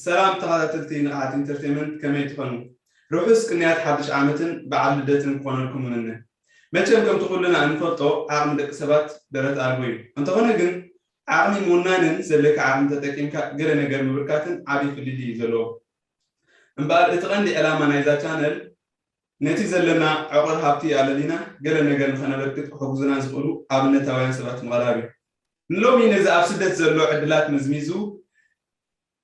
ሰላም ተኸታተልቲ ንቕሓት ኢንተርቴይመንት፣ ከመይ ትኾኑ? ርሑስ ቅንያት ሓድሽ ዓመትን በዓል ልደትን ክኾነልኩም ምንነ። መቸም ከምቲ ኩልና እንፈልጦ ዓቕሚ ደቂ ሰባት ደረት ኣልቦ እዩ። እንተኾነ ግን ዓቕሚ ምውናንን ዘለካ ዓቕሚ ተጠቂምካ ገለ ነገር ምብርካትን ዓብዪ ፍልልይ እዩ ዘለዎ። እምበኣር እቲ ቀንዲ ዕላማ ናይዛ ቻነል ነቲ ዘለና ዕቑር ሃብቲ ኣለሊና ገለ ነገር ንኸነበርክት ክሕግዙና ዝኽእሉ ኣብነታውያን ሰባት ምቕራብ እዩ። ንሎሚ ነዚ ኣብ ስደት ዘሎ ዕድላት መዝሚዙ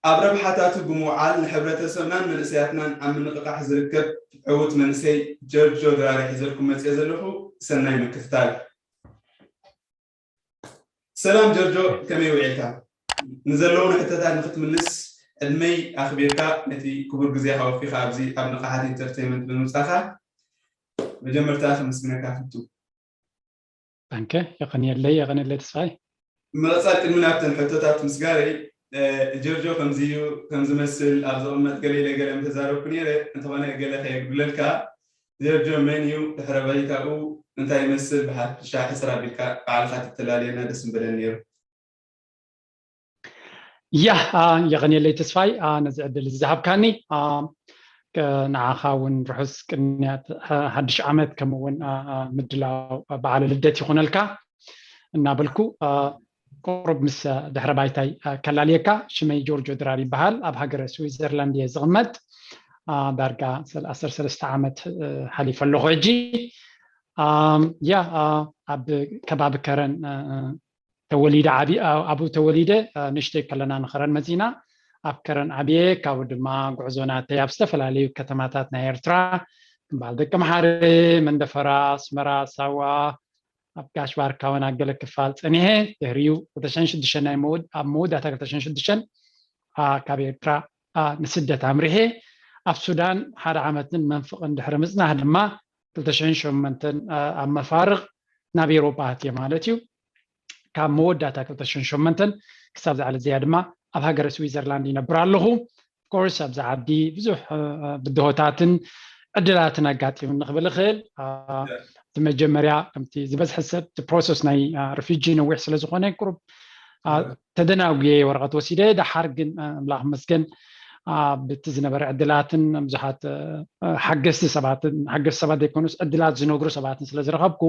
ኣብ ረብሓታቱ ብምውዓል ንሕብረተሰብናን መንእሰያትናን ኣብ ምንቕቓሕ ዝርከብ ዕዉት መንእሰይ ጀርጆ ድራሪ ሒዘልኩም መፅየ ዘለኹ። ሰናይ ምክትታል። ሰላም ጀርጆ፣ ከመይ ውዒልካ? ንዘለዉና ሕቶታት ንክትምልስ ዕድመይ ኣኽቢርካ ነቲ ክቡር ግዜኻ ወፊኻ ኣብዚ ኣብ ንቕሓት ኢንተርቴይመንት ብምምጻኻ መጀመርታ ከመስግነካ እፍቱ። ታንከ። የቐንየለይ፣ የቐንየለይ ተስፋይ። ምቕጻል ቅድሚ ናብተን ሕቶታት ምስጋረይ፣ ጀርጆ ከምዚ እዩ ከም ዝመስል ኣብ ዝቕመጥ ገለ ኢለ ገለ ምተዛረብኩ ነይረ። እንተኾነ ገለ ከየጉድለልካ ጀርጆ መን እዩ፣ ድሕረ ባይታኡ እንታይ ይመስል፣ ብሓፈሻ ሕጽር ኣቢልካ ባዕልኻ ተተላልየና ደስ ምበለኒ ነይሩ። ያ የቐንየለይ ተስፋይ ነዚ ዕድል እዚ ዝሃብካኒ። ንዓኻ እውን ርሑስ ቅንያት ሓድሽ ዓመት ከምኡ እውን ምድላው በዓል ልደት ይኹነልካ እናበልኩ ቁሩብ ምስ ድሕረ ባይታይ ከላልየካ። ሽመይ ጆርጆ ድራር ይበሃል። ኣብ ሃገረ ስዊዘርላንድ እየ ዝቕመጥ። ዳርጋ ዓሰርተ ሰለስተ ዓመት ሓሊፈ ኣለኹ ሕጂ። ያ ኣብ ከባቢ ከረን ተወሊደ ዓቢ ኣብኡ ተወሊደ ንእሽተይ ከለና ንኸረን መፂና ኣብ ከረን ዓብየ። ካብኡ ድማ ጉዕዞ ናተይ ኣብ ዝተፈላለዩ ከተማታት ናይ ኤርትራ ከም በዓል ደቂ መሓረ፣ መንደፈራ፣ ኣስመራ፣ ሳዋ፣ ኣብ ጋሽ ባርካ እውን ኣብ ገለ ክፋል ፀኒሐ። ድሕሪኡ ክልተ ሽሕን ሽዱሽተን ናይ መወድ- ኣብ መወዳእታ ክልተ ሽሕን ሽዱሽተን ካብ ኤርትራ ንስደት ኣምሪሐ። ኣብ ሱዳን ሓደ ዓመትን መንፍቕን ድሕሪ ምፅናሕ ድማ ክልተ ሽሕን ሸሞንተን ኣብ መፋርቕ ናብ ኤውሮጳ ኣትየ ማለት እዩ። ካብ መወዳእታ ክልተ ሽሕን ሸሞንተን ክሳብ ዝዓለ እዚኣ ድማ ኣብ ሃገረ ስዊዘርላንድ ይነብር ኣለኹ። ኮርስ ኣብዚ ዓዲ ብዙሕ ብድሆታትን ዕድላትን ኣጋጢሙኒ ክብል እኽእል። እቲ መጀመርያ ከምቲ ዝበዝሐ ሰብ እቲ ፕሮሰስ ናይ ሪፊጂ ነዊሕ ስለ ዝኾነ ቁሩብ ተደናጉየ ወረቐት ወሲደ። ደሓር ግን ኣምላኽ መስገን ብቲ ዝነበረ ዕድላትን ብዙሓት ሓገዝቲ ሰባትን ሓገዝቲ ሰባት ዘይኮኑስ ዕድላት ዝነግሩ ሰባትን ስለ ዝረኸብኩ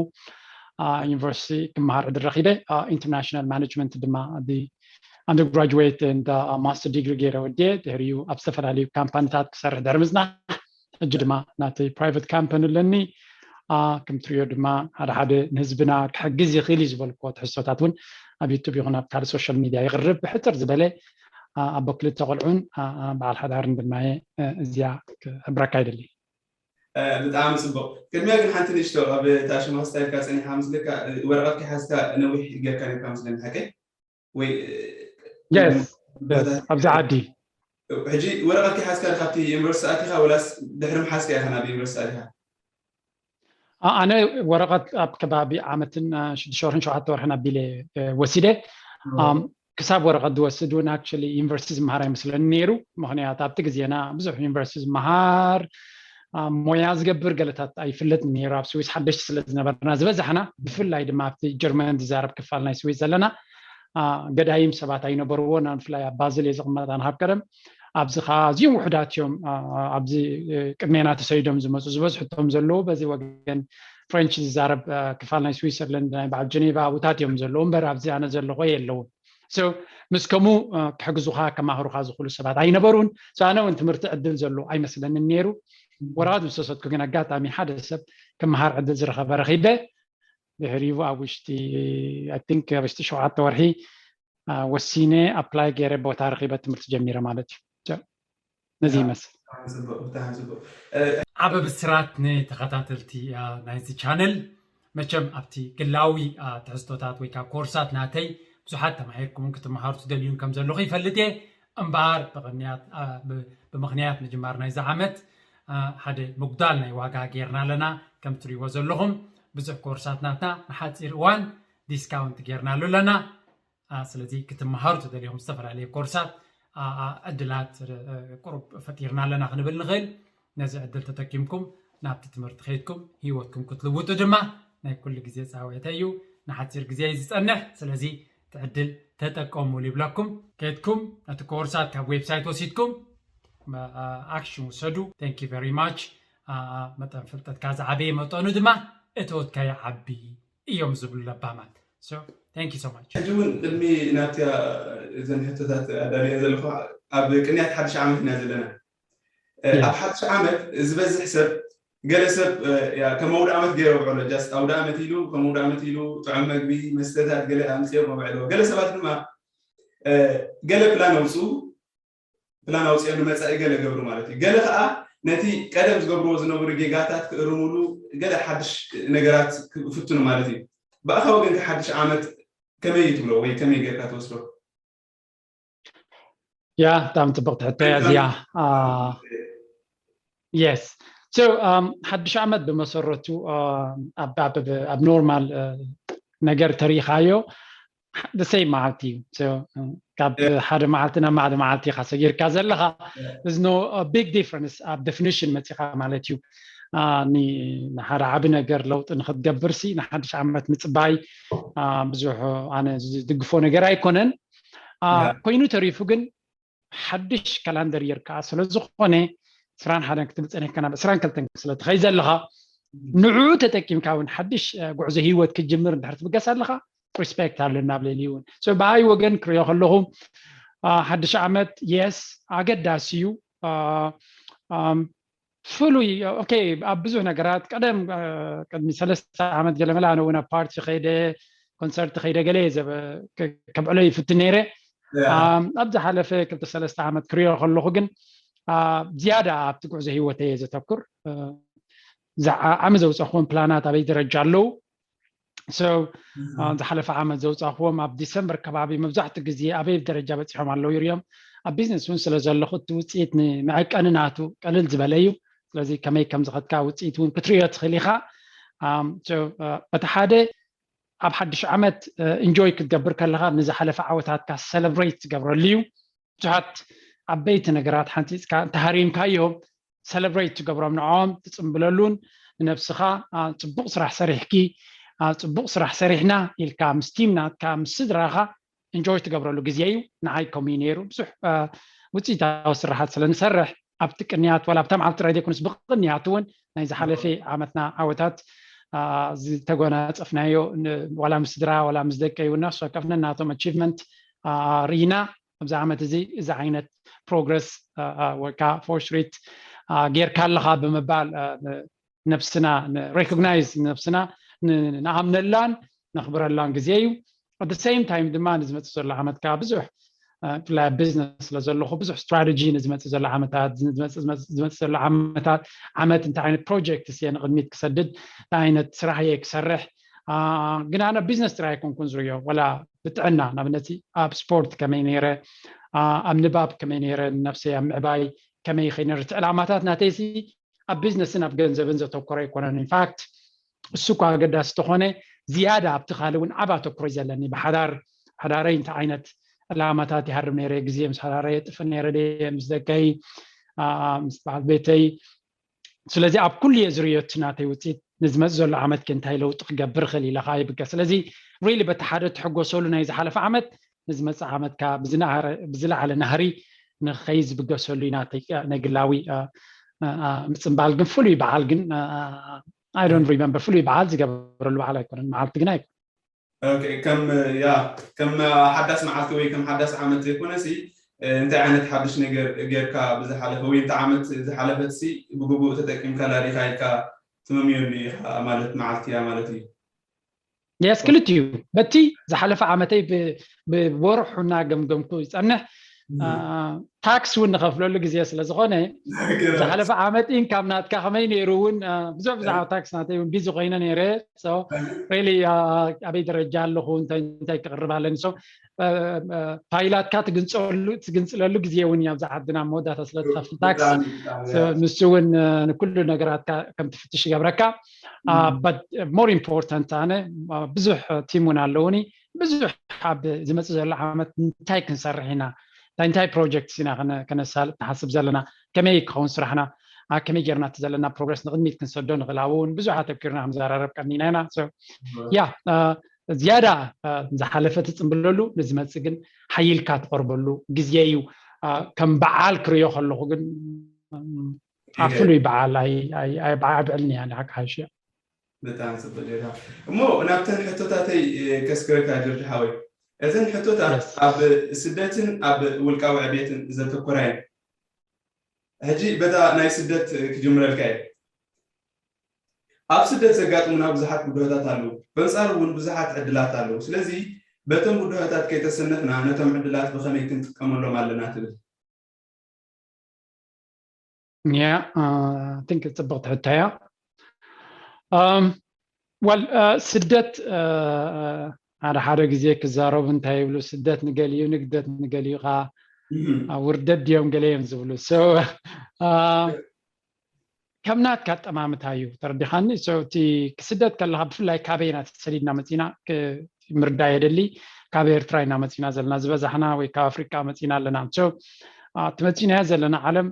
ዩኒቨርሲቲ ክመሃር ዕድል ረኺበ። ኢንተርናሽናል ማኔጅመንት ድማ ኣንደር ግራጁዌት ማስተር ዲግሪ ገይረ ወዲየ። ድሕሪኡ ኣብ ዝተፈላለዩ ካምፓኒታት ክሰርሕ ድሕሪ ምፅናሕ ሕጂ ድማ ናተይ ፕራይቨት ካምፓኒ ኣለኒ። ከም ትሪኦ ድማ ሓደ ሓደ ንህዝብና ክሕግዝ ይኽእል እዩ ዝበልክዎ ትሕዝቶታት እውን ኣብ ዩቱብ ይኹን ኣብ ካልእ ሶሻል ሚድያ ይቕርብ። ብሕፅር ዝበለ ኣቦ ክልተ ቆልዑን በዓል ሓዳርን ድማ እየ። እዚኣ ክሕብረካ ይደሊ። ብጣዕሚ ፅቡቕ። ቅድሚያ ግን ሓንቲ ንእሽቶ ኣብ እታ ሽማስታ ኢልካ ፀኒሓ ምስለካ ወረቐት ከይሓዝካ ነዊሕ ጌርካ ነርካ ምስለኒ ሓቀይ ወይ የስ ኣብዚ ዓዲ ሕጂ ወረቐት ከይሓዝካ ካብቲ ዩኒቨርሲቲ ኣቲኻ ወላስ ድሕሪ ምሓዝካ ኢኻ ናብ ዩኒቨርሲቲ ኣቲኻ? ኣነ ወረቐት ኣብ ከባቢ ዓመትን ሽዱሽተ ወርሕን ሸውዓተ ወርሕን ኣቢለ ወሲደ። ክሳብ ወረቐት ዝወስድ እውን ኣክቹዋሊ ዩኒቨርሲቲ ዝመሃር ኣይመስለኒ ነይሩ። ምኽንያቱ ኣብቲ ግዜና ብዙሕ ዩኒቨርሲቲ ዝመሃር ሞያ ዝገብር ገለታት ኣይፍለጥ ነይሩ። ኣብ ስዊስ ሓደሽቲ ስለ ዝነበርና ዝበዛሕና ብፍላይ ድማ ኣብቲ ጀርመን ዝዛረብ ክፋል ናይ ስዊስ ዘለና ገዳይም ሰባት ኣይነበርዎ። ብፍላይ ኣብ ባዝል እየ ዝቕመጥ ኣነ ካብ ቀደም። ኣብዚ ኸዓ ኣዝዮም ውሑዳት እዮም ኣብዚ ቅድሜና ተሰይዶም ዝመፁ። ዝበዝሑ እቶም ዘለዉ በዚ ወገን ፍሬንች ዝዛረብ ክፋል ናይ ስዊሰርላንድ ናይ በዓል ጀኔቫ ኣብኡታት እዮም ዘለዉ እምበር ኣብዚ ኣነ ዘለኹ የለዉን። ምስ ከምኡ ክሕግዙኻ ከማህሩኻ ዝኽእሉ ሰባት ኣይነበሩን። ኣነ እውን ትምህርቲ ዕድል ዘሎ ኣይመስለንን ነይሩ። ወረቐት ምስ ወሰድኩ ግን ኣጋጣሚ ሓደ ሰብ ክመሃር ዕድል ዝረኸበ ረኺበ። ድሕሪኡ ኣብ ውሽጢ ቲንክ ኣብ ውሽጢ ሸውዓተ ወርሒ ወሲነ ኣፕላይ ገይረ ቦታ ረኺበ ትምህርቲ ጀሚረ ማለት እዩ። ነዚ ይመስል። ዓቢ ብስራት ንተኸታተልቲ ናይዚ ቻነል። መቸም ኣብቲ ግላዊ ትሕዝቶታት ወይ ከዓ ኮርሳት ናተይ ብዙሓት ተማሂርኩምን ክትመሃሩ ትደልዩን ከም ዘለኹ ይፈልጥ እየ። እምበኣር ብምኽንያት ምጅማር ናይዚ ዓመት ሓደ ምጉዳል ናይ ዋጋ ጌርና ኣለና። ከም ትሪእዎ ዘለኹም ብዙሕ ኮርሳት ናትና ንሓፂር እዋን ዲስካውንት ጌርናሉ ኣለና። ስለዚ ክትመሃሩ ትደልዮም ዝተፈላለዩ ኮርሳት ዕድላት ቁሩብ ፈጢርና ኣለና ክንብል ንኽእል። ነዚ ዕድል ተጠቂምኩም ናብቲ ትምህርቲ ከይድኩም ህይወትኩም ክትልውጡ ድማ ናይ ኩሉ ግዜ ፃውዒተ እዩ። ንሓፂር ግዜ እዩ ዝፀንሕ። ስለዚ ትዕድል ተጠቀሙሉ ይብለኩም። ከድኩም ነቲ ኮርሳት ካብ ዌብሳይት ወሲድኩም ኣክሽን ውሰዱ። Thank you very much። መጠን ፍልጠትካ ዝዓበየ መጠኑ ድማ እተወትካ ይዓቢ እዮም ዝብሉ ለባማት። Thank you so much። ሕጂ እውን ቅድሚ ናብቲ እዘን ሕቶታት ኣዳልየ ዘለኹ ኣብ ቅንያት ሓድሽ ዓመት ኢና ዘለና። ኣብ ሓድሽ ዓመት ዝበዝሕ ሰብ ገለ ሰብ ከም ኣውደ ዓመት ገይረ ውዕሎ ጃስት ኣውደ ዓመት ኢሉ ከም ኣውደ ዓመት ኢሉ ጥዑም መግቢ መስተታት ገለ ኣምፅኦ መውዕሎ። ገለ ሰባት ድማ ገለ ፕላን ኣውፅኡ ፕላን ኣውፅኦ ንመፃኢ ገለ ገብሩ ማለት እዩ። ገለ ከዓ ነቲ ቀደም ዝገብርዎ ዝነበሩ ጌጋታት ክእርሙሉ ገለ ሓድሽ ነገራት ክፍትኑ ማለት እዩ። ብኣኻ ወገንካ ሓድሽ ዓመት ከመይ እዩ ትብሎ ወይ ከመይ ጌርካ ትወስዶ? ያ ብጣዕሚ ፅብቅቲ ሕቶ እያ እዚኣ። የስ ሓድሽ ዓመት ብመሰረቱ ኣብ ኖርማል ነገር ተሪኢኻዮ the same መዓልቲ እዩ። ካብ ሓደ መዓልቲ ናብ ሓደ መዓልቲ ኢኻ ሰጊርካ ዘለኻ። There's no big difference ኣብ ዴፊኒሽን መፂኻ ማለት እዩ። ንሓደ ዓቢ ነገር ለውጢ ንክትገብር ሲ ንሓድሽ ዓመት ምፅባይ ብዙሕ ኣነ ዝድግፎ ነገር ኣይኮነን። ኮይኑ ተሪፉ ግን ሓድሽ ካላንደር የር ከዓ ስለዝኾነ ዕስራን ሓደን ክትብል ፀኒሕካ ናብ ዕስራን ክልተን ስለትኸይ ዘለኻ ንዕኡ ተጠቂምካ እውን ሓድሽ ጉዕዞ ህይወት ክትጅምር እንድሕር ትብገስ ኣለኻ ሪስፔክት ኣለና ኣብ ልዕሊ እውን ብኣይ ወገን ክሪኦ ከለኹ ሓድሽ ዓመት የስ ኣገዳሲ እዩ። ፍሉይ ኦኬ ኣብ ብዙሕ ነገራት ቀደም ቅድሚ ሰለስተ ዓመት ገለመለ ኣነ እውን ኣብ ፓርቲ ከይደ ኮንሰርት ከይደ ገለ ከብዕሎ ይፍትን ነይረ። ኣብ ዝሓለፈ ክልተ ሰለስተ ዓመት ክሪኦ ከለኹ ግን ዝያዳ ኣብቲ ጉዕዞ ህይወተይ እየ ዘተኩር። ዓሚ ዘውፀኹዎም ፕላናት ኣበይ ደረጃ ኣለዉ ዝሓለፈ ዓመት ዘውፃእክዎም ኣብ ዲሰምበር ከባቢ መብዛሕትኡ ግዜ ኣበይ ደረጃ በፂሖም ኣለዉ ይርዮም ኣብ ቢዝነስ እውን ስለ ዘለኹ እቲ ውፅኢት ንመዐቀኒ ናቱ ቀልል ዝበለ እዩ። ስለዚ ከመይ ከም ዝኸድካ ውፅኢት እውን ክትርእዮ ትኽእል ኢኻ። በቲ ሓደ ኣብ ሓድሽ ዓመት ኢንጆይ ክትገብር ከለኻ ንዝሓለፈ ዓወታትካ ሰለብሬት ትገብረሉ እዩ። ብዙሓት ዓበይቲ ነገራት ሓንፂፅካ እንተሃሪምካዮም ሰለብሬት ትገብሮም ንዕኦም ትፅምብለሉን ንነብስኻ ፅቡቕ ስራሕ ሰሪሕኪ ፅቡቕ ስራሕ ሰሪሕና ኢልካ ምስ ቲም ናትካ ምስ ስድራኻ ኢንጆይ ትገብረሉ ግዜ እዩ። ንዓይ ከምኡ እዩ ነይሩ። ብዙሕ ውፅኢታዊ ስራሓት ስለ ንሰርሕ ኣብቲ ቅንያት ዋላ ኣብታ መዓልቲ ጥራይ ዘይኮነስ ብቅንያት እውን ናይ ዝሓለፈ ዓመትና ዓወታት ዝተጎናፀፍናዮ ዋላ ምስ ስድራ ዋላ ምስ ደቀይ እውን ነፍሲ ወከፍ ነናቶም ኣቺቭመንት ርኢና ኣብዚ ዓመት እዚ እዚ ዓይነት ፕሮግረስ ወይ ከዓ ፎርስ ሪት ጌርካ ኣለኻ ብምባል ነብስና ሬኮግናይዝ ነብስና ንኣምነላን ነኽብረላን ግዜ እዩ። ኣት ሴም ታይም ድማ ንዝመፅእ ዘሎ ዓመት ከዓ ብዙሕ ብፍላይ ኣብ ቢዝነስ ስለ ዘለኹ ብዙሕ ስትራቴጂ ንዝመፅእ ዘሎ ዓመታት ዝመፅእ ዘሎ ዓመታት ዓመት እንታይ ዓይነት ፕሮጀክት እየ ንቅድሚት ክሰድድ እንታይ ዓይነት ስራሕ እየ ክሰርሕ ግን ኣነ ቢዝነስ ጥራይ ኣይኮንኩን ዝርዮ ወላ ብጥዕና ንኣብነት ኣብ ስፖርት ከመይ ነይረ ኣብ ንባብ ከመይ ነይረ ንነፍሰይ ኣብ ምዕባይ ከመይ ከይነርት ዕላማታት ናተይሲ ኣብ ቢዝነስን ኣብ ገንዘብን ዘተኮረ ኣይኮነን ኢንፋክት እሱ እኳ ኣገዳሲ ተኾነ ዝያዳ ኣብቲ ካልእ እውን ዓብ ኣተኩሮ ዘለኒ ብሓዳር ሓዳረይ እንታይ ዓይነት ዕላማታት ይሃርም ነይረ ግዜ ምስ ሓዳረይ የጥፍእ ነይረ ምስ ደቀይ ምስ በዓል ቤተይ ስለዚ ኣብ ኩሉ እየ ዝርእዮ እቲ ናተይ ውፅኢት ንዝመፅ ዘሎ ዓመት ከ እንታይ ለውጢ ክገብር ይኽእል ኢለካ ይብገ ስለዚ ሪሊ በቲ ሓደ ትሕጎሰሉ ናይ ዝሓለፈ ዓመት ንዝመፅእ ዓመት ከዓ ብዝለዓለ ናህሪ ንኸይ ዝብገሰሉ ኢና ናይ ግላዊ ምፅምባል ግን ፍሉይ በዓል ግን I don't remember ፍሉይ በዓል ዝገበረሉ በዓል ኣይኮነን መዓልቲ ግን ኣይኮነ ከም ያ ከም ሓዳስ መዓልቲ ወይ ከም ሓዳስ ዓመት ዘይኮነ ሲ እንታይ ዓይነት ሓድሽ ነገር ጌርካ ብዝሓለፈ ወይ እንተ ዓመት ዝሓለፈት ሲ ብግቡእ ተጠቂምካ ላዲካ ኢልካ ትመምየሉ ኢኻ ማለት መዓልቲ እያ ማለት እዩ የስ ክልቲኡ በቲ ዝሓለፈ ዓመተይ ብወርሑ እናገምገምኩ ይፀንሕ ታክስ እውን ንኸፍለሉ ግዜ ስለ ዝኾነ ዝሓለፈ ዓመት ኢንካም ናትካ ከመይ ነይሩ እውን ብዙሕ ብዛዕባ ታክስ ናተይ እውን ቢዚ ኮይነ ነይረ ሪሊ ኣበይ ደረጃ ኣለኹ እንታይ ክቅርብ ኣለኒ ፋይላትካ ትግንፅለሉ ግዜ እውን እዩ ኣብዛ ዓድና መወዳእታ ስለ ትኸፍል ታክስ ንሱ እውን ንኩሉ ነገራትካ ከም ትፍትሽ ይገብረካ ሞር ኢምፖርታንት ኣነ ብዙሕ ቲም እውን ኣለውኒ ብዙሕ ኣብ ዝመፅእ ዘሎ ዓመት እንታይ ክንሰርሕ ኢና እንታይ እንታይ ፕሮጀክት ኢና ከነሳልጥ ንሓስብ ዘለና ከመይ ክኸውን ስራሕና ከመይ ጌርና እቲ ዘለና ፕሮግረስ ንቅድሚት ክንሰዶ ንኽእል ኣብኡ እውን ብዙሕ ኣተኪርና ክንዘራረብ ቀኒና ኢና ያ ዝያዳ ዝሓለፈ ትፅምብለሉ፣ ንዝመፅእ ግን ሓይልካ ትቐርበሉ ግዜ እዩ። ከም በዓል ክሪኦ ከለኹ ግን ኣብ ፍሉይ በዓል ኣይበዓብዕልን እያ። ሓቂ ሓይሽ እያ። ብጣዕሚ ፅቡቅ ጌጋ። እሞ ናብተን ሕቶታተይ ከስግረካ ጆርጅ ሓወይ፣ እዘን ሕቶታት ኣብ ስደትን ኣብ ውልቃዊ ዕቤትን ዘተኮራ እየን። ሕጂ በታ ናይ ስደት ክጅምረልካ እየ። ኣብ ስደት ዘጋጥሙና ብዙሓት ብድሆታት ኣለዉ። በንጻሩ እውን ብዙሓት ዕድላት ኣለዉ። ስለዚ በቶም ብድሆታት ከይተሰነፍና ነቶም ዕድላት ብኸመይ ክንጥቀመሎም ኣለና ትብል? ያ ቲንክ ጽብቕቲ ሕቶ እያ። ዋል ስደት ሓደ ሓደ ግዜ ክዛረቡ እንታይ ይብሉ፣ ስደት ንገሊኡ ንግደት ንገሊኡ ኸዓ ውርደት ድዮም ገለ እዮም ዝብሉ። ከም ናትካ ኣጠማምታ እዩ፣ ተረዲኻኒ። እቲ ክስደት ከለካ ብፍላይ ካበይና ተሰዲድና መፂና ምርዳእ የደሊ። ካብ ኤርትራ ኢና መፂና ዘለና ዝበዛሕና፣ ወይ ካብ ኣፍሪቃ መፂና ኣለና። እቲ መፂናዮ ዘለና ዓለም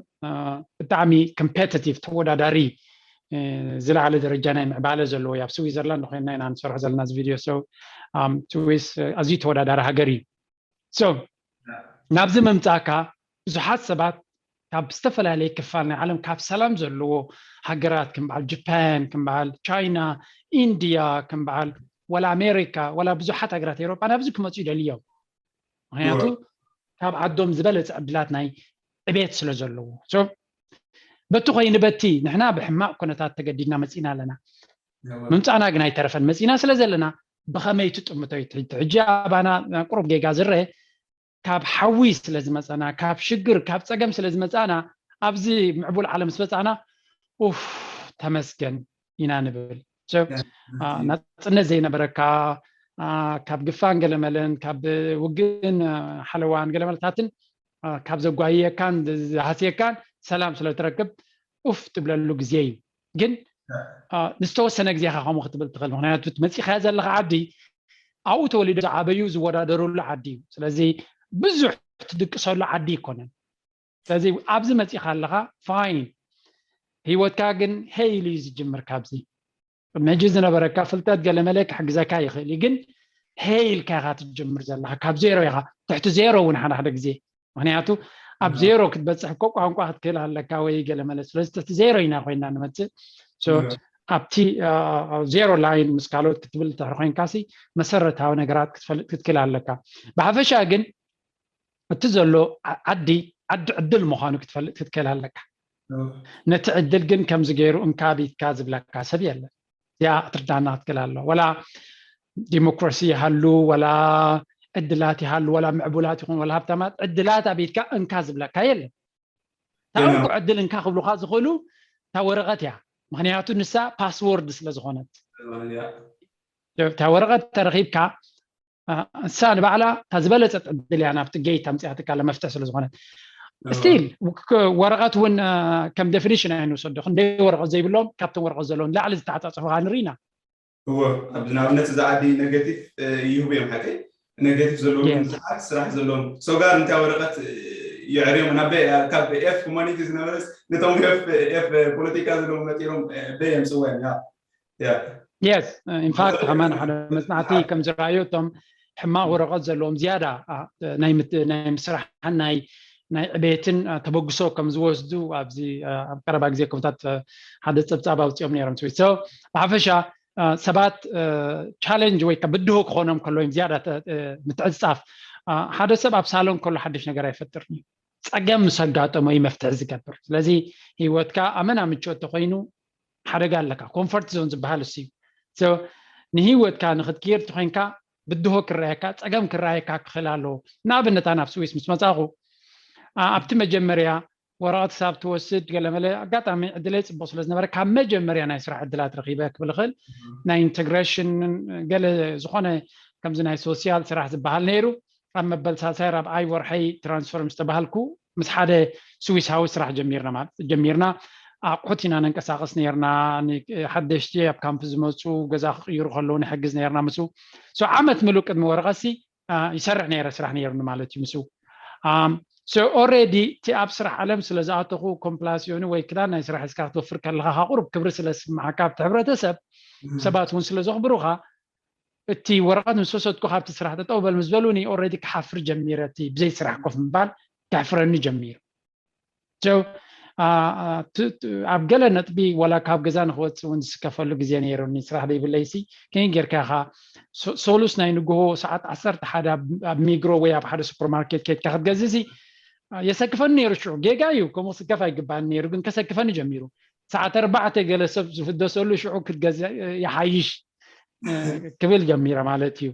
ብጣዕሚ ኮምፔቲቲቭ፣ ተወዳዳሪ፣ ዝለዓለ ደረጃ ናይ ምዕባለ ዘለዎ እዩ። ኣብ ስዊዘርላንድ ኮይንና ኢና ንሰርሖ ዘለና እዚ ቪድዮ። ስዊስ ኣዝዩ ተወዳዳሪ ሃገር እዩ። ናብዚ ምምፃእካ ብዙሓት ሰባት ካብ ዝተፈላለየ ክፋል ናይ ዓለም፣ ካብ ሰላም ዘለዎ ሃገራት ከም በዓል ጃፓን፣ ከም በዓል ቻይና፣ ኢንድያ፣ ከም በዓል ወላ ኣሜሪካ፣ ወላ ብዙሓት ሃገራት ኤውሮጳ ናብዚ ክመፁ ይደልዮም። ምክንያቱ ካብ ዓዶም ዝበለፀ ዕድላት ናይ ዕቤት ስለ ዘለዎ። በቲ ኮይኑ በቲ ንሕና ብሕማቕ ኩነታት ተገዲድና መፂና ኣለና። ምምፃእና ግን ኣይተረፈን። መፂና ስለ ዘለና ብኸመይ ትጥምቶ እዩ ሕጂ ኣባና ቁሩብ ጌጋ ዝረአ። ካብ ሓዊ ስለ ዝመፀና፣ ካብ ሽግር ካብ ፀገም ስለ ዝመፃና፣ ኣብዚ ምዕቡል ዓለም ምስ በፃና ኡፍ ተመስገን ኢና ንብል። ናፅነት ዘይነበረካ፣ ካብ ግፋን ገለመለን፣ ካብ ውግእን ሓለዋን ገለመለታትን ካብ ዘጓየየካን ዝሃስየካን ሰላም ስለ ትረክብ ኡፍ ትብለሉ ግዜ እዩ። ግን ንዝተወሰነ ግዜ ኢኻ ከምኡ ክትብል ትኽእል። ምክንያቱ እቲ መፂኻዮ ዘለኻ ዓዲ ኣብኡ ተወሊዶ ዝዓበዩ ዝወዳደሩሉ ዓዲ እዩ። ስለዚ ብዙሕ ትድቅሰሉ ዓዲ ኣይኮነን። ስለዚ ኣብዚ መፂኻ ኣለኻ ፋይን፣ ህይወትካ ግን ሄይሉ እዩ ዝጅምር። ካብዚ ቅድሚ ሕጂ ዝነበረካ ፍልጠት ገለመለ ክሕግዘካ ይኽእል እዩ፣ ግን ሄይ ኢልካ ኢኻ ትጅምር ዘለኻ። ካብ ዜሮ ኢኻ፣ ትሕቲ ዜሮ እውን ሓደ ሓደ ግዜ። ምክንያቱ ኣብ ዜሮ ክትበፅሕ እኮ ቋንቋ ክትክእል ኣለካ ወይ ገለመለ። ስለዚ ትሕቲ ዜሮ ኢና ኮይና ንመፅእ። ኣብቲ ዜሮ ላይን ምስ ካልኦት ክትብል ትሕሪ ኮይንካሲ መሰረታዊ ነገራት ክትፈልጥ ክትክእል ኣለካ። ብሓፈሻ ግን እቲ ዘሎ ዓዲ ዓዲ ዕድል ምዃኑ ክትፈልጥ ክትክእል ኣለካ። ነቲ ዕድል ግን ከምዚ ገይሩ እንካ ቢትካ ዝብለካ ሰብ የለን። እዚኣ ክትርዳና ክትክእል ኣሎ። ወላ ዲሞክራሲ ይሃሉ፣ ወላ ዕድላት ይሃሉ፣ ወላ ምዕቡላት ይኹን ወላ ሃብታማት፣ ዕድላት ኣቢትካ እንካ ዝብለካ የለን። እታ እንኮ ዕድል እንካ ክብሉካ ዝኽእሉ እታ ወረቐት እያ። ምክንያቱ ንሳ ፓስወርድ ስለ ዝኾነት፣ እታ ወረቐት ተረኺብካ ንሳ ንባዕላ እታ ዝበለፀት ዕድል እያ ናብቲ ጌት ኣምፅኣትካ ለመፍትሕ ስለ ዝኾነት። ስቲል ወረቐት እውን ከም ዴፊኒሽን ኣይንውሰዶ። ክንደይ ወረቐት ዘይብሎም ካብቶም ወረቐት ዘለዎም ንላዕሊ ዝተዓፃፀፉ ከዓ ንርኢ ኢና። እወ፣ ኣብዚ ንኣብነት እዚ ዓዲ ኔጌቲቭ ይህቡ እዮም። ሓቀይ ኔጌቲቭ ዘለዎም ብዙሓት ስራሕ ዘለዎም ሰጋር እንታይ ወረቐት የዕርዮም ናብ ካብ ኤፍ ሁማኒቲ ዝነበረስ ነቶም ኤፍ ፖለቲካ ዘለዎም መፂሮም በይ የምፅዋ እዮም። የስ ኢንፋክት ከማን ሓደ መፅናዕቲ ከም ዝረኣዩ እቶም ሕማቕ ወረቐት ዘለዎም ዝያዳ ናይ ምስራሕን ናይ ዕቤትን ተበግሶ ከም ዝወስዱ ኣብዚ ኣብ ቀረባ ግዜ ከምታት ሓደ ፀብፃብ ኣውፅኦም ነይሮም። ብሓፈሻ ሰባት ቻለንጅ ወይ ብድሆ ክኾኖም ከሎ እዮም ዝያዳ ምትዕፃፍ። ሓደ ሰብ ኣብ ሳሎን ከሎ ሓድሽ ነገር ኣይፈጥርን እዩ። ፀገም ምስ ኣጋጠሞ እዩ መፍትሒ ዝገብር። ስለዚ ህይወትካ ኣመና ምቾት ተኮይኑ ሓደጋ ኣለካ። ኮንፈርት ዞን ዝበሃል እሱ እዩ። ንህይወትካ ንክትቅይር ተኮይንካ ብድሆ ክረኣየካ፣ ፀገም ክረኣየካ ክኽእል ኣለዎ። ንኣብነት ኣነ ኣብ ስዊስ ምስ መፃኹ ኣብቲ መጀመርያ ወረቐት ክሳብ ትወስድ ገለመለ ኣጋጣሚ ዕድለይ ፅቡቅ ስለ ዝነበረ ካብ መጀመርያ ናይ ስራሕ ዕድላት ረኪበ ክብል እኽእል። ናይ ኢንተግሬሽን ገለ ዝኾነ ከምዚ ናይ ሶሲያል ስራሕ ዝበሃል ነይሩ። ኣብ መበል ሳልሳይ ራብዓይ ወርሐይ ትራንስፈር ምስ ተባሃልኩ ምስ ሓደ ስዊሳዊ ስራሕ ጀሚርና ማለት ጀሚርና ኣቑሑት ኢና ነንቀሳቐስ ነርና። ሓደሽቲ ኣብ ካምፕ ዝመፁ ገዛ ክቕይሩ ከለዉ ንሕግዝ ነርና። ምስ ዓመት ምሉእ ቅድሚ ወረቐሲ ይሰርሕ ነይረ ስራሕ ነይሩኒ ማለት እዩ። ምስ ኦረዲ እቲ ኣብ ስራሕ ዓለም ስለ ዝኣተኹ ኮምፕላሲዮኒ ወይ ክዳን ናይ ስራሕ ሒዝካ ክትወፍር ከለካ ካብ ቁሩብ ክብሪ ስለ ዝስምዓካ ኣብቲ ሕብረተሰብ ሰባት እውን ስለ ዘኽብሩካ እቲ ወረቐት ምስ ወሰድኩ ካብቲ ስራሕ ጠጠው በል ምስ በሉኒ፣ ኦልሬዲ ክሓፍር ጀሚረ። እቲ ብዘይ ስራሕ ኮፍ ምባል ከሕፍረኒ ጀሚሩ። So ኣብ ገለ ነጥቢ ዋላ ካብ ገዛ ንክወፅእ እውን ዝስከፈሉ ግዜ ነይሩኒ። ስራሕ ዘይብለይሲ ከመይ ጌርካ ኢኻ ሰሉስ ናይ ንግሆ ሰዓት ዓሰርተ ሓደ ኣብ ሚግሮ ወይ ኣብ ሓደ ሱፐርማርኬት ኬድካ ክትገዝእሲ የሰክፈኒ ነይሩ። ሽዑ ጌጋ እዩ፣ ከምኡ ክስከፍ ኣይግባእን ነይሩ፣ ግን ከሰክፈኒ ጀሚሩ። ሰዓት ኣርባዕተ ገለ ሰብ ዝፍደሰሉ ሽዑ ክትገዝእ ይሓይሽ ክብል ጀሚረ ማለት እዩ።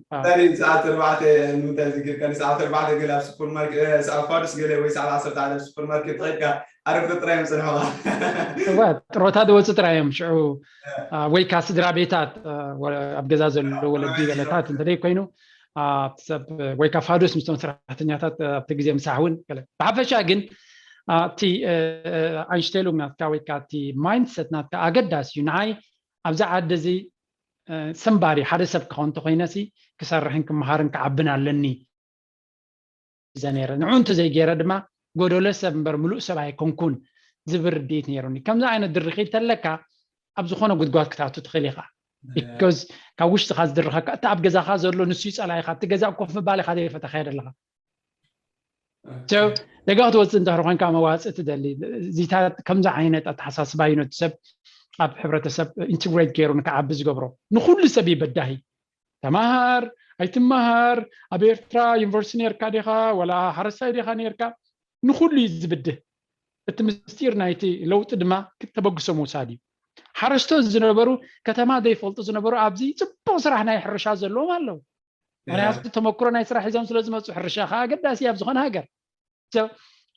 ሰዓት ኣርባዕተ ንምንታይ ዝግርካ ሰዓት ኣርባዕተ ገለ ኣብ ሱፐርማርኬት ኣብ ፋዱስ ገለ ወይ ሰዓት ዓሰርተ ሓደ ኣብ ሱፐርማርኬት ተኸድካ ኣረፍተ ጥራይ እዮም ዝጸንሑኻ። ጥሮታ ዝወፁ ጥራይ እዮም ሽዑ ወይ ካ ስድራ ቤታት ኣብ ገዛ ዘሎ ወለዲ ገለታት እንተደይ ኮይኑ ሰብ ወይ ካ ፋዱስ ምስቶም ሰራሕተኛታት ኣብቲ ግዜ ምሳሕ እውን ብሓፈሻ ግን እቲ ኣይንሽተይሉም ናትካ ወይ ካ እቲ ማይንድሰት ናትካ ኣገዳሲ እዩ። ንዓይ ኣብዚ ዓዲ እዚ ሰንባሪ ሓደ ሰብ ክኸውን እንተኮይነሲ ክሰርሕን ክመሃርን ክዓብን ኣለኒ ዘ ነረ ንዑ እንተ ዘይገይረ ድማ ጎደሎ ሰብ እምበር ምሉእ ሰብ ኣይኮንኩን ዝብል ርድኢት ነይሩኒ። ከምዚ ዓይነት ድርኺት ተለካ ኣብ ዝኾነ ጉድጓድ ክትኣቱ ትኽእል ኢኻ። ቢኮዝ ካብ ውሽጥኻ ዝድርኸካ እቲ ኣብ ገዛኻ ዘሎ ንሱ ይፀላኢኻ እቲ ገዛ ኮፍ ምባል ኢኻ ዘይፈተኻዮ ዘለኻ ደጋ ክትወፅእ እንተድሪ ኮንካ መዋፅእ ትደሊ እዚታት ከምዚ ዓይነት ኣተሓሳስባ እዩ ነቲ ሰብ ኣብ ሕብረተሰብ ኢንትግሬት ገይሩ ንክዓቢ ዝገብሮ። ንኩሉ ሰብ ይበዳሂ ተማሃር ኣይትመሃር ኣብ ኤርትራ ዩኒቨርሲቲ ነርካ ዲኻ ወላ ሓረስታይ ዲኻ ነርካ ንኩሉ እዩ ዝብድህ። እቲ ምስጢር ናይቲ ለውጢ ድማ ተበግሶ ምውሳድ እዩ። ሓረስቶት ዝነበሩ ከተማ ዘይፈልጡ ዝነበሩ ኣብዚ ፅቡቅ ስራሕ ናይ ሕርሻ ዘለዎም ኣለዉ። ምክንያቱ ተመክሮ ናይ ስራሕ ሒዞም ስለ ዝመፁ ሕርሻ ከዓ ኣገዳሲ ኣብ ዝኾነ ሃገር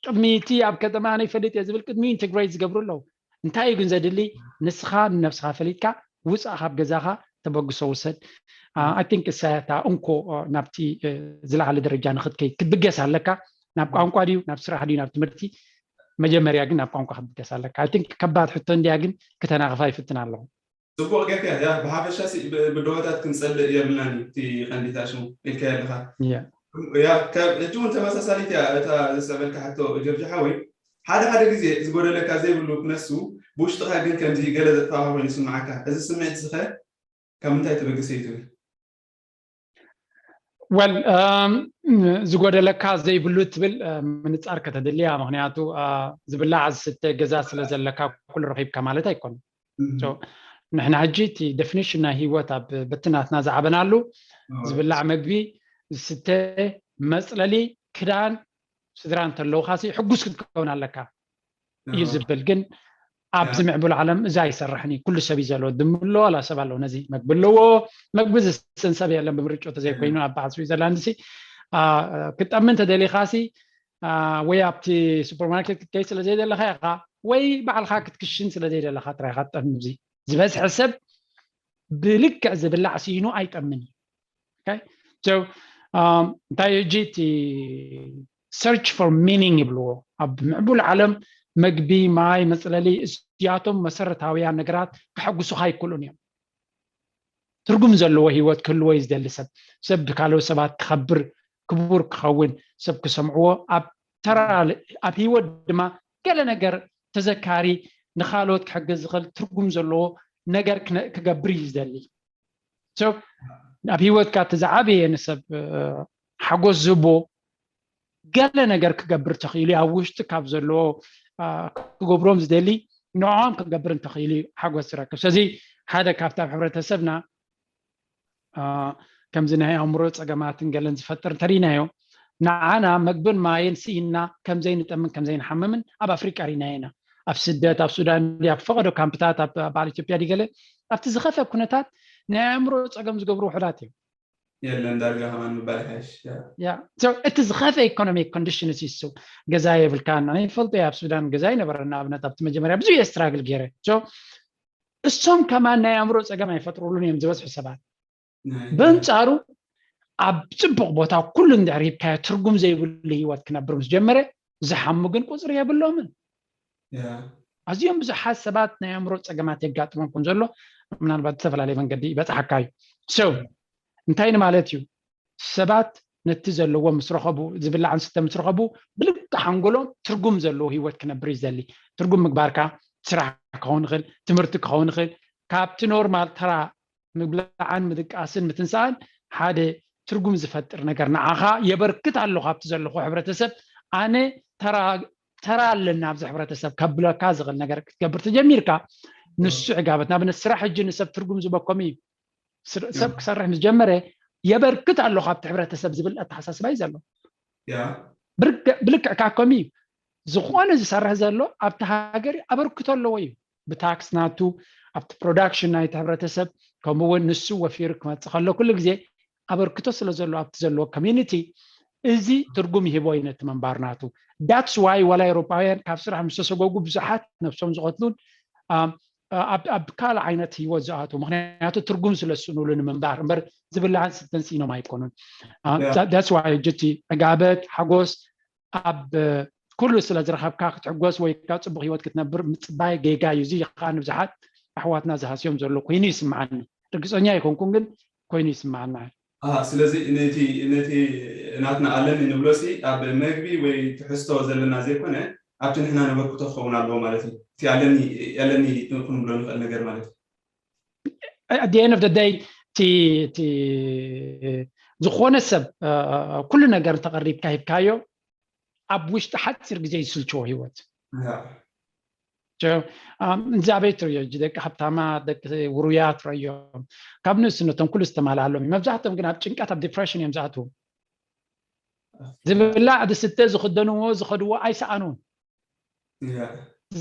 ቅድሚ እቲ ኣብ ከተማ ናይ ፈልጥ እየ ዝብል ቅድሚ ኢንተግሬት ዝገብሩ ኣለዉ። እንታይ እዩ ግን ዘድሊ ንስኻ ንነብስኻ ፈሊጥካ ውፃእ ካብ ገዛኻ ተበግሶ ውሰድ። ኣይ ቲንክ እሳያታ እንኮ ናብቲ ዝለዓለ ደረጃ ንክትከይ ክትብገስ ኣለካ። ናብ ቋንቋ ድዩ ናብ ስራሕ ድዩ ናብ ትምህርቲ? መጀመርያ ግን ናብ ቋንቋ ክትብገስ ኣለካ። ኣይ ቲንክ ከባድ ሕቶ እንዲያ ግን ክተናኽፋ ይፍትን ኣለኹ። ፅቡቅ ጌርካ ያ ብሓፈሻ ብደወታት ክንፀልእ የብልናን እዩ እቲ ቀንዲታ ሽሙ ኢልካ ኣለካ። ሕጂ እውን ተመሳሳሊት እያ እታ ዘስዕበልካ ሕቶ ጆርጅ ሓወይ። ሓደ ሓደ ግዜ ዝጎደለካ ዘይብሉ ክነሱ ብውሽጥካ ግን ከምዚ ገለ ዘጥፋእካ ኮይኑ ይስምዓካ። እዚ ስምዒት ዝኸ ካብ ምንታይ ተበግሰ እዩ ትብል? ወል ዝጎደለካ ዘይብሉ ትብል ምንፃር ከተድልያ። ምክንያቱ ዝብላዕ ዝስተ ገዛ ስለ ዘለካ ኩሉ ረኪብካ ማለት ኣይኮነ። ንሕና ሕጂ እቲ ደፊኒሽን ናይ ህይወት ኣብ በትናትና ዝዓበናሉ ዝብላዕ መግቢ፣ ዝስተ፣ መፅለሊ፣ ክዳን፣ ስድራ እንተለውካ ሕጉስ ክትከውን ኣለካ እዩ ዝብል። ግን ኣብዚ ምዕቡል ዓለም እዚ ኣይሰርሕን እዩ። ኩሉ ሰብ እዩ ዘለዎ። ድሙ ኣለዎ ዋላ ሰብ ኣለዎ። ነዚ መግቢ ኣለዎ። መግቢ ዝስን ሰብ የለን ብምርጫ ተዘይኮይኑ ኣብ በዓል ስዊዘርላንድ ሲ ክጠሚ እንተደሊኻ ሲ ወይ ኣብቲ ሱፐርማርኬት ክትከይ ስለ ዘይደለኻ ኢኻ ወይ ባዕልኻ ክትክሽን ስለ ዘይደለኻ ጥራይ ኢኻ ትጠሚ። እዚ ዝበዝሐ ሰብ ብልክዕ ዝብላዕ ስኢኑ ኣይጠምን እዩ። እንታይ ሕጂ እቲ search for meaning ይብልዎ ኣብ ምዕቡል ዓለም መግቢ፣ ማይ፣ መፅለሊ እዚኣቶም መሰረታውያን ነገራት ከሐጉሱኻ ኣይክእሉን እዮም። ትርጉም ዘለዎ ህይወት ክህልዎ እዩ ዝደሊ ሰብ። ሰብ ብካልኦት ሰባት ክኸብር ክቡር ክኸውን ሰብ ክሰምዕዎ ኣብ ተራ ኣብ ህይወት ድማ ገለ ነገር ተዘካሪ ንኻልኦት ክሕግዝ ዝኽእል ትርጉም ዘለዎ ነገር ክገብር እዩ ዝደሊ። ኣብ ህይወትካ እቲ ዝዓበየ ንሰብ ሓጎስ ዝህቦ ገለ ነገር ክገብር ተኽኢሉ ኣብ ውሽጢ ካብ ዘለዎ ክገብሮም ዝደሊ ንዕኦም ክገብር እንተኽኢሉ ሓጎስ ዝረክብ። ስለዚ ሓደ ካብቲ ኣብ ሕብረተሰብና ከምዚ ናይ ኣእምሮ ፀገማትን ገለን ዝፈጥር እንተሪናዮ ንዓና መግብን ማይን ስኢና ከምዘይንጠምን ከምዘይንሓምምን ኣብ ኣፍሪቃ ሪናዮ ኢና። ኣብ ስደት ኣብ ሱዳን ኣብ ፈቐዶ ካምፕታት ኣብ በዓል ኢትዮጵያ ድገለ ኣብቲ ዝኸፈ ኩነታት ናይ ኣእምሮ ፀገም ዝገብሩ ውሕዳት እዮም። የለን ዳርጋ ከማን ምባል ይሓይሽ። እቲ ዝኸፈ ኢኮኖሚክ ኮንዲሽንስ ይሱ ገዛ የብልካ ናይ ፈልጦ ኣብ ሱዳን ገዛ ይነበረ ንኣብነት ኣብቲ መጀመርያ ብዙ የስትራግል ገይረ እሶም ከማን ናይ ኣእምሮ ፀገም ኣይፈጥሩሉን እዮም ዝበዝሑ ሰባት። በንፃሩ ኣብ ፅቡቅ ቦታ ኩሉ እንድሕር ሂብካዮ ትርጉም ዘይብሉ ህይወት ክነብር ምስ ጀመረ ዝሓሙ ግን ቁፅሪ የብሎምን። ኣዝዮም ብዙሓት ሰባት ናይ ኣእምሮ ፀገማት የጋጥሞም ከም ዘሎ ምናልባት ዝተፈላለየ መንገዲ ይበፅሓካ እዩ። ሰው እንታይ ንማለት እዩ? ሰባት ነቲ ዘለዎ ምስ ረኸቡ ዝብላዕ ንስተ ምስ ረኸቡ ብልክዕ ሓንጎሎም ትርጉም ዘለዎ ህይወት ክነብር እዩ ዝደሊ። ትርጉም ምግባርካ ስራሕ ክኸውን ይኽእል፣ ትምህርቲ ክኸውን ይኽእል፣ ካብቲ ኖርማል ተራ ምብላዕን ምድቃስን ምትንሳእን ሓደ ትርጉም ዝፈጥር ነገር ንዓኻ የበርክት ኣለኹ ኣብቲ ዘለኹ ሕብረተሰብ። ኣነ ተራ ኣለና ኣብዚ ሕብረተሰብ ከብለካ ዝኽእል ነገር ክትገብር ተጀሚርካ፣ ንሱ ዕጋበት። ንኣብነት ስራሕ ሕጂ ንሰብ ትርጉም ዝበኮም እዩ። ሰብ ክሰርሕ ምስ ጀመረ የበርክት ኣለኹ ኣብቲ ሕብረተሰብ ዝብል ኣተሓሳስባ እዩ ዘሎ። ብልክዕ ካኮም እዩ። ዝኾነ ዝሰርሕ ዘሎ ኣብቲ ሃገር ኣበርክቶ ኣለዎ እዩ። ብታክስ ናቱ ኣብቲ ፕሮዳክሽን ናይቲ ሕብረተሰብ፣ ከምኡ እውን ንሱ ወፊሩ ክመፅእ ከሎ ኩሉ ግዜ ኣበርክቶ ስለ ዘሎ ኣብቲ ዘለዎ ኮሚኒቲ፣ እዚ ትርጉም ይህቦ እዩ ነቲ ምንባር ናቱ። That's why ዋላ ኤውሮጳውያን ካብ ስራሕ ምስ ተሰጎጉ ብዙሓት ነብሶም ዝቐትሉን ኣብ ካልእ ዓይነት ህይወት ዝኣትዉ፣ ምክንያቱ ትርጉም ስለ ዝስእንሉ ንምንባር እምበር ዝብላዕን ዝስተን ስኢኖም ኣይኮኑን። That's why ሕጂ እቲ ዕጋበት ሓጎስ ኣብ ኩሉ ስለ ዝረኸብካ ክትሕጎስ ወይ ከዓ ፅቡቅ ህይወት ክትነብር ምፅባይ ጌጋ እዩ። እዚ ከዓ ንብዙሓት ኣሕዋትና ዝሃስዮም ዘሎ ኮይኑ ይስምዓኒ። ርግፀኛ ኣይኮንኩን ግን ኮይኑ ይስምዓና። ስለዚ ነቲ ነቲ ናትና ኣለኒ ንብሎ ሲ ኣብ መግቢ ወይ ትሕዝቶ ዘለና ዘይኮነ ኣብቲ ንሕና ነበርክቶ ክኸውን ኣለዎ ማለት እዩ። እቲ ኣለኒ ኣለኒ ክንብሎ ንኽእል ነገር ማለት እዩ። At the end of the day እቲ ዝኾነ ሰብ ኩሉ ነገር እንተቐሪብካ ሂብካዮ ኣብ ውሽጢ ሓፂር ግዜ ይስልችዎ ህይወት። እዚ ኣበይ ትርእዮ? ደቂ ሃብታማት ደቂ ውሩያት ረዮም ካብ ንእስነቶም ኩሉ ዝተማልኣሎም እዩ። መብዛሕትኦም ግን ኣብ ጭንቀት ኣብ ዲፕሬሽን እዮም ዝኣትዉ። ዝብላዕ ዝስተ ዝኽደንዎ ዝኸድዎ ኣይሰኣኑን።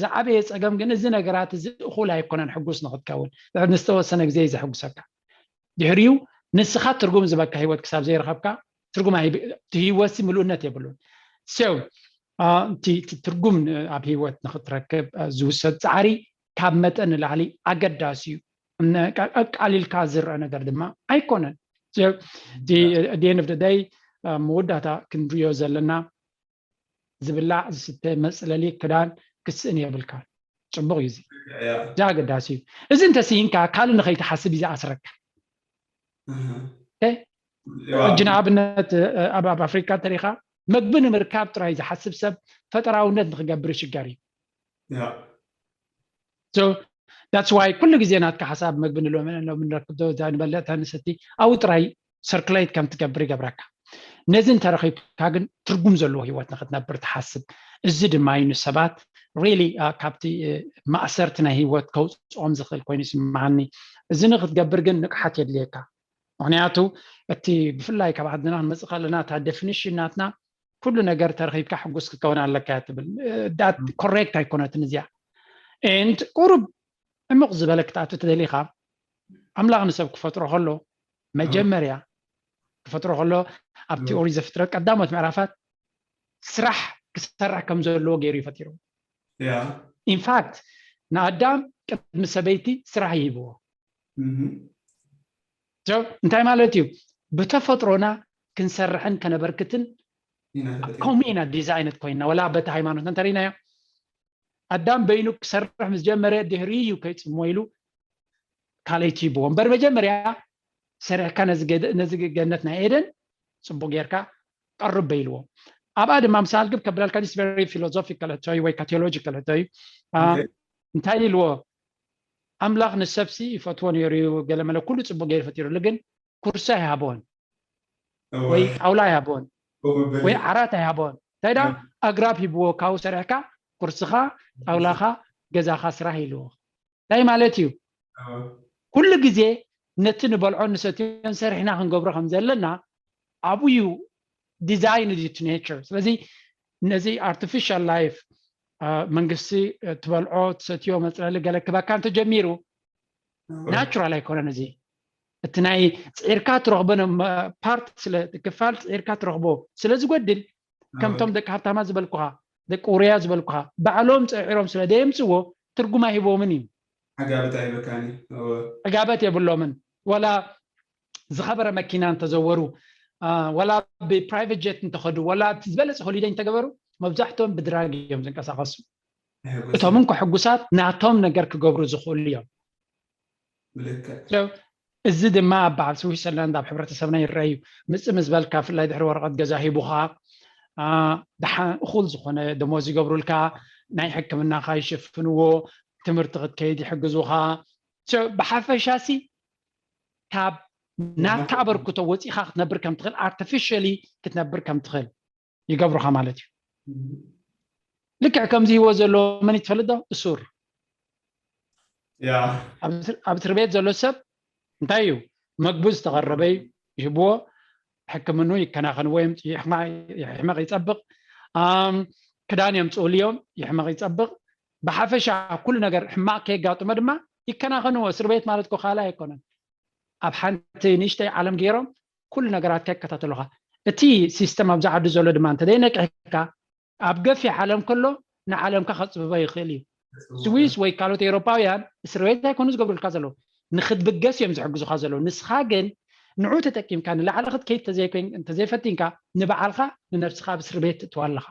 ዝዓበየ ፀገም ግን እዚ ነገራት እዚ እኹል ኣይኮነን ሕጉስ ንክትከውን። ንዝተወሰነ ግዜ እዩ ዘሕጉሰካ። ድሕሪኡ ንስኻ ትርጉም ዝበካ ህይወት ክሳብ ዘይረኸብካ ትርጉም ህይወት ምሉእነት የብሉን። ሰው ትርጉም ኣብ ህይወት ንክትረክብ ዝውሰድ ፃዕሪ ካብ መጠን ንላዕሊ ኣገዳሲ እዩ። ኣቃሊልካ ዝረአ ነገር ድማ ኣይኮነን። ዲን ኦፍ ደይ መወዳእታ ክንሪዮ ዘለና ዝብላዕ ዝስተ መፅለሊ ክዳን ክስእን የብልካ። ፅቡቅ እዩ እዚ። እዚ ኣገዳሲ እዩ። እዚ እንተስኢንካ ካልእ ንከይትሓስብ እዩ ዝኣስረካ። ሕጂ ንኣብነት ኣብ ኣብ ኣፍሪካ እንተሪካ መግቢ ንምርካብ ጥራይ ዝሓስብ ሰብ ፈጠራውነት ንክገብር ይሽገር እዩ። That's why ኩሉ ግዜ ናትካ ሓሳብ መግቢ ንሎሚ ንበልዕ ንሰቲ ኣብኡ ጥራይ ሰርክሌት ከም ትገብር ይገብረካ። ነዚ እንተረኺብካ ግን ትርጉም ዘለዎ ህይወት ንክትነብር ትሓስብ። እዚ ድማ እዩ ንሰባት ሪሊ ካብቲ ማእሰርቲ ናይ ህይወት ከውፅኦም ዝኽእል ኮይኑ ይስምዓኒ። እዚ ንክትገብር ግን ንቕሓት የድልየካ። ምክንያቱ እቲ ብፍላይ ካብ ዓድና ክንመፅእ ከለና እታ ዴፊኒሽን ናትና ኩሉ ነገር ተረኺብካ ሕጉስ ክትከውን ኣለካ እያ ትብል። ኮሬክት ኣይኮነትን እዚኣ። ኤንድ ቁሩብ ዕሙቕ ዝበለ ክትኣቱ ተደሊኻ ኣምላኽ ንሰብ ክፈጥሮ ከሎ መጀመርያ ክፈጥሮ ከሎ ኣብቲ ኦሪት ዘፍጥረት ቀዳሞት ምዕራፋት ስራሕ ክሰርሕ ከም ዘለዎ ገይሩ ይፈጢሩ። ኢንፋክት ንኣዳም ቅድሚ ሰበይቲ ስራሕ ይህብዎ። እንታይ ማለት እዩ? ብተፈጥሮና ክንሰርሕን ከነበርክትን ከምኡ ኢና ዲዛይነት ኮይና። ወላ በቲ ሃይማኖት እንተሪናዮ ኣዳም በይኑ ክሰርሕ ምስ ጀመረ ድሕሪ እዩ ከይፅሞ ኢሉ ካልኣይቲ ይብዎ እምበር መጀመርያ ሰሪሕካ ነዚ ገነት ናይ ኤደን ፅቡቅ ጌርካ ቀርብ በይልዎ። ኣብኣ ድማ ምሳል ግብ ከብለልካ ዲስ ቨሪ ፊሎዞፊካል ሕቶ እዩ ወይ ካ ቴዎሎጂካል ሕቶ እዩ። እንታይ ኢልዎ? ኣምላኽ ንሰብሲ ይፈትዎ ነይሩ እዩ፣ ገለመለ ኩሉ ፅቡቅ ገይሩ ፈጢሩሉ፣ ግን ኩርሲ ኣይሃቦን ወይ ጣውላ ኣይሃቦን ወይ ዓራት ኣይሃቦን። እንታይ ዳ ኣግራብ ሂብዎ፣ ካብኡ ሰሪሕካ ኩርስኻ፣ ጣውላኻ፣ ገዛኻ ስራሕ ኢልዎ። እንታይ ማለት እዩ? ኩሉ ግዜ ነቲ ንበልዖን ንሰትዮን ሰሪሕና ክንገብሮ ከም ዘለና ኣብኡ እዩ ዲዛይን እዩ ቱ ኔቸር። ስለዚ ነዚ ኣርቲፊሻል ላይፍ መንግስቲ ትበልዖ ትሰትዮ መፅለሊ ገለ ክበካ እንተጀሚሩ ናቹራል ኣይኮነን። እዚ እቲ ናይ ፅዒርካ ትረኽቦ ፓርት ክፋል ፅዒርካ ትረኽቦ ስለ ዝጎድል ከምቶም ደቂ ሃብታማ ዝበልኩኻ ደቂ ውሩያ ዝበልኩኻ ባዕሎም ፀዒሮም ስለ ደየምፅዎ ትርጉም ኣይህቦምን እዩ። ዕጋበት ኣይበካኒ ዕጋበት የብሎምን። ወላ ዝኸበረ መኪና እንተዘወሩ ወላ ብፕራይቨት ጀት እንተኸዱ ወላ እቲ ዝበለፀ ሆሊደይ እንተገበሩ መብዛሕትኦም ብድራግ እዮም ዝንቀሳቀሱ። እቶም እንኮ ሕጉሳት ናቶም ነገር ክገብሩ ዝኽእሉ እዮም። እዚ ድማ ኣብ በዓል ስዊትዘርላንድ ኣብ ሕብረተሰብና ይረአ እዩ። ምፅእ ምስ በልካ ብፍላይ ድሕሪ ወረቐት ገዛ ሂቡኻ ደሓን እኹል ዝኾነ ደሞዝ ይገብሩልካ፣ ናይ ሕክምናኻ ይሽፍንዎ፣ ትምህርቲ ክትከይድ ይሕግዙኻ። ብሓፈሻሲ ካብ ናትካ ኣበርክቶ ወፂኻ ክትነብር ከም ትኽእል፣ artificially ክትነብር ከም ትኽእል ይገብሩኻ ማለት እዩ። ልክዕ ከምዚ ህይወት ዘለዎ መን ትፈልጥ ዶ? እሱር። ያ ኣብ እስር ቤት ዘሎ ሰብ እንታይ እዩ? መግቡ ዝተቐረበ እዩ፣ ይህብዎ፣ ሕክምኑ ይከናኸንዎ፣ ይሕመቕ ይፀብቕ፣ ክዳን የምፅእሉ እዮም፣ ይሕመቕ ይፀብቕ። ብሓፈሻ ኩሉ ነገር ሕማቕ ከየጋጥሞ ድማ ይከናኸንዎ። እስር ቤት ማለት እኮ ካልእ ኣይኮነን። ኣብ ሓንቲ ንእሽተይ ዓለም ገይሮም ኩሉ ነገራትካ ይከታተሉኻ። እቲ ሲስተም ኣብዚ ዓዲ ዘሎ ድማ እንተዘይነቂሕካ ኣብ ገፊሕ ዓለም ከሎ ንዓለምካ ከፅብቦ ይኽእል እዩ። ስዊስ ወይ ካልኦት ኤውሮፓውያን እስር ቤት ኣይኮኑ ዝገብሩልካ ዘለዉ፣ ንክትብገስ እዮም ዝሕግዙኻ ዘለዉ። ንስኻ ግን ንዑ ተጠቂምካ ንላዕሊ ክትከይድ እንተዘይፈቲንካ ንባዕልካ ንነብስኻ ኣብ እስር ቤት ትእትዋ ኣለኻ።